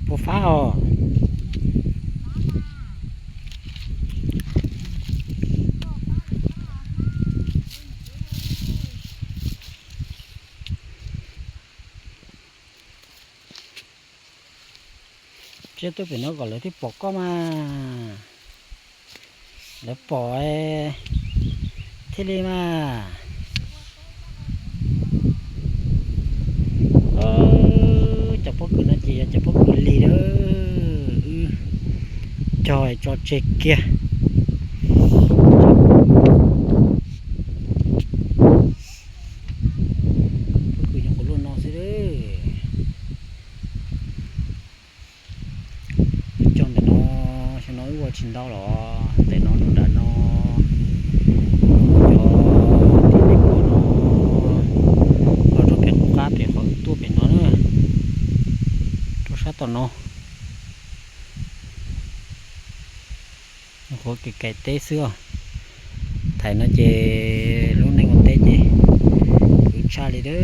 puas fab os. Tsiab tuaj pem no kom lawv thiaj pom koj mas. Lawv pom thiaj li mas. Cov pob kws no ces yog cov pob kws lig lawm, wb cog tso tseg kiag. Pob kws nyuam qhuav luaj no xwb. Wb cog ntawm no, xyoo no wb ua tsis ntau los ntawm no rau nram no, cov tim nej pom no, los rau pem qub qab pem qhov wb tuaj pem no na, rau sab tom no. Nyuam qhuav kev kaim teb xwb os. Thaum no ces lub neej ua teb ces khwv tshaj li lawm.